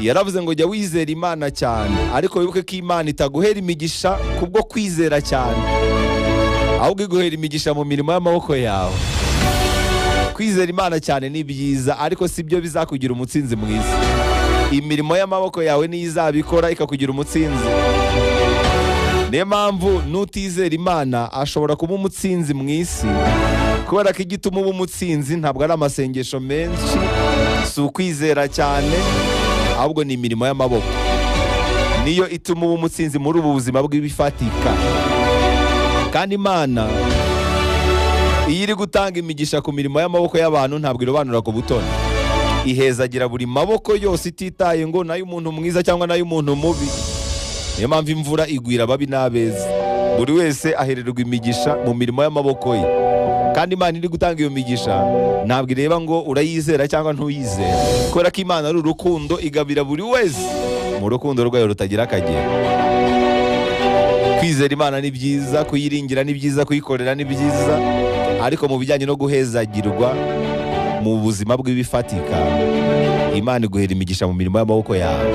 Yaravuze ngo jya wizera Imana cyane, ariko wibuke ko Imana itaguhera imigisha kubwo kwizera cyane, ahubwo iguhera imigisha mu mirimo y'amaboko yawe. Kwizera Imana cyane ni byiza, ariko si byo bizakugira umutsinzi mwiza. Imirimo y'amaboko yawe niyo izabikora ikakugira umutsinzi. Niyo mpamvu n'utizera Imana ashobora kuba umutsinzi mu isi, kubera ko igituma uba umutsinzi ntabwo ari amasengesho menshi, si ukwizera cyane, ahubwo ni imirimo y'amaboko niyo ituma uba umutsinzi muri ubu buzima bw'ibifatika. Kandi Imana iyo iri gutanga imigisha ku mirimo y'amaboko y'abantu, ntabwo irobanura ku butoni. Ihezagira buri maboko yose, ititaye ngo n'ay'umuntu mwiza cyangwa n'ay'umuntu mubi. Niyo mpamvu imvura igwira ababi n'abeza, buri wese ahererwa imigisha mu mirimo y'amaboko ye. Kandi Imana iri gutanga iyo migisha ntabwo ireba ngo urayizera cyangwa ntuyizera, kubera ko Imana ari urukundo, igabira buri wese mu rukundo rwayo rutagira akagero. Kwizera Imana ni byiza, kuyiringira ni byiza, kuyikorera ni byiza, ariko mu bijyanye no guhezagirwa mu buzima bw'ibifatika, Imana iguhera imigisha mu mirimo y'amaboko yawe.